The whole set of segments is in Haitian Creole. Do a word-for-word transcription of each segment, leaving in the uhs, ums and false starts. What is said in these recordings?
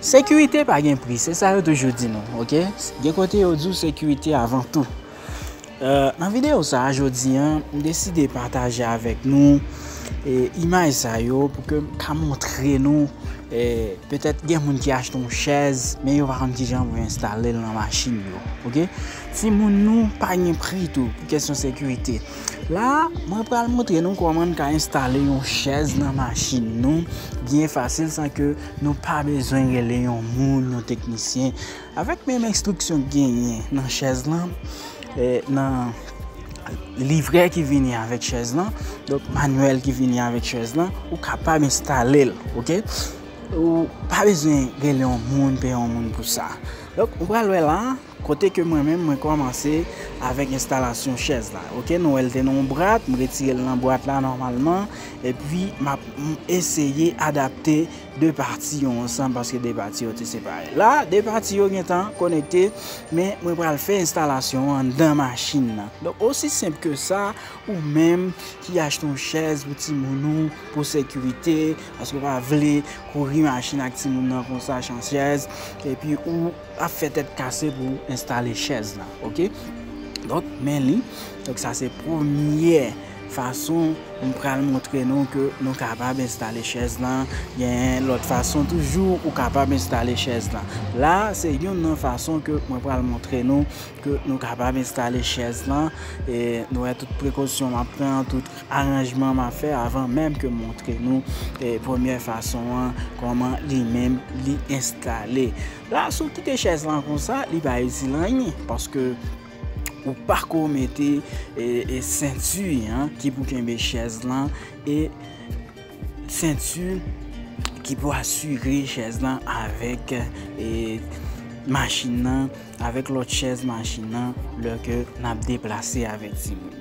Sekirite pa gen pri, se sa yo toujou di nou, oke? Gen kote yo di w sekirite avan tou. Euh, nan videyo sa a jodi a, m deside pataje avèk nou e, imaj sa yo pou ke m ka montre nou e, petèt gen moun ki achte yon chèz, men yo pa konn kijan pou yo enstale l nan machin yo, oke? Timoun nou pa gen pri tou pou kesyon sekirite. La, mwen pral montre nou kòman n ka enstale yon chèz nan machin nou byen fasil san ke nou pa bezwen rele yon moun, yon teknisyen. Avèk menm enstriksyon ki genyen nan chèz lan, e, nan livrè ki vini avèk chèz lan, donk manyèl ki vini avèk chèz lan, ou kapab enstale l, oke? Ou pa bezwen rele yon moun, peye yon moun pou sa. Donk, ou pral wè la, kote ke mwen menm, mwen kòmanse avèk enstalasyon chèz la. Oke, nou wè l te nan yon bwat, m retire l nan bwat la nòmalman, epi m ap, m eseye adapte de pati yo ansanm, paske de pati yo te separe. La, de pati yo gentan konekte, men mwen pral fè enstalasyon an anndan machin nan. Donk, osi senp ke sa, ou menm ki achte yon chèz pou timoun ou, pou sekirite, paske w pa vle kouri machin ak timoun nan konsa, chan chèz, epi ou ap fè tèt kase pou enstale chèz la, oke? Donk, men li. Donk, sa se premyè fason m pral montre nou ke nou kapab enstale chèz lan. Gen lòt fason toujou ou kapab enstale chèz lan. La, se youn nan fason ke mwen pral montre nou ke nou kapab enstale chèz lan. E nou wè tout prekosyon m ap pran, tout aranjman m ap fè avan menm ke m montre nou, e, premyè fason an, kòman li menm li enstale. La, si w kite chèz lan konsa, li pa itil anyen, paske ou pako mete, e, e, senti an ki pou kenbe chèz lan, e senti ki pou asire chèz lan avèk, e, machin nan, avèk lòt chèz machin nan, lè ke n ap deplase avèk timoun yo.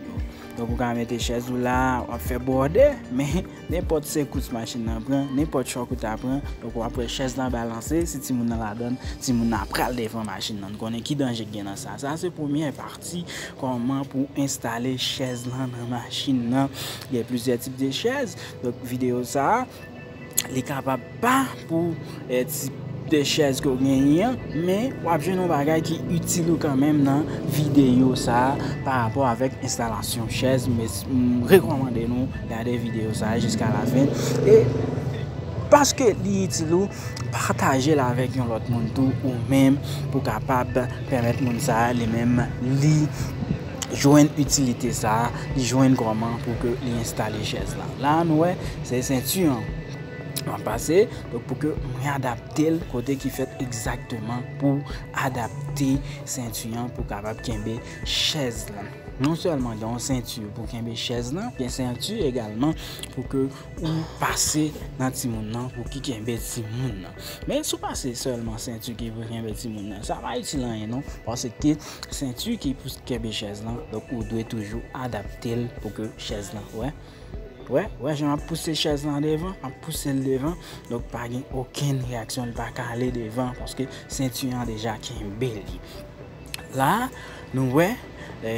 Donk, ou ka mete chèz ou la, w ap fè bwòdè, men nenpòt sekous machin nan pran, nenpòt chòk ou ta pran, donk w ap wè chèz lan balanse, si timoun nan ladan l, timoun nan pral devan machin nan. Nou konnen ki danje k gen nan sa. Sa se premyè pati, kòman pou enstale chèz lan nan machin nan. Gen plizyè tip de chèz. Donk, videyo sa a, li kapab pa pou, e, tip de chèz ke w genyen an, men w ap jwenn yon bagay ki itil ou kanmenm nan videyo sa a pa rapò avèk enstalasyon chèz. Men m rekòmande nou gade videyo sa a jiska lafen. E paske li itil ou, pataje l avèk yon lòt moun tou, ou menm, pou kapab pèmèt moun sa a, li menm, li jwenn itilite sa a, li jwenn kòman pou ke li enstale chèz la. La, nou wè, se senti an m ap pase, donk pou ke mwen adapte l kote ki fèt egzakteman pou adapte senti an pou kapab kenbe chèz la. Non sèlman gen yon senti pou kenbe chèz lan, gen senti egalman pou ke ou pase nan timoun nan pou ki kenbe timoun nan. Men si w pase sèlman senti ki pou kenbe timoun nan, sa pa itil anyen non, paske senti ki pou kenbe chèz lan, donk ou dwe toujou adapte l pou ke chèz lan, wè. Wè, wè jan m ap pouse chèz lan devan, m ap pouse l devan, donk pa gen okenn reyaksyon, li pa ka ale devan, paske senti an deja kenbe li. La, nou wè, e,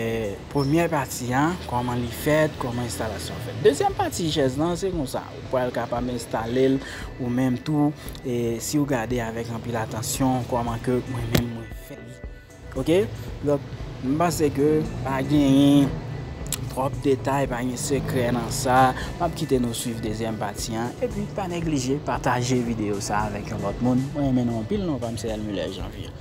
premyè pati a, kòman li fèt, kòman enstalasyon fèt. Dezyèm pati chèz lan, se konsa. Ou pral kapab enstale l ou menm tou, e, si w gade avèk anpil atansyon, kòman ke mwen menm mwen fè li. Oke? Donk, m panse ke pa genyen twòp detay, pa gen sekrè nan sa. M ap kite nou swiv dezyèm pati an. Epi, pa neglije pataje videyo sa avèk yon lòt moun. Mwen renmen nou anpil, non pa m se Elmuller Janvier.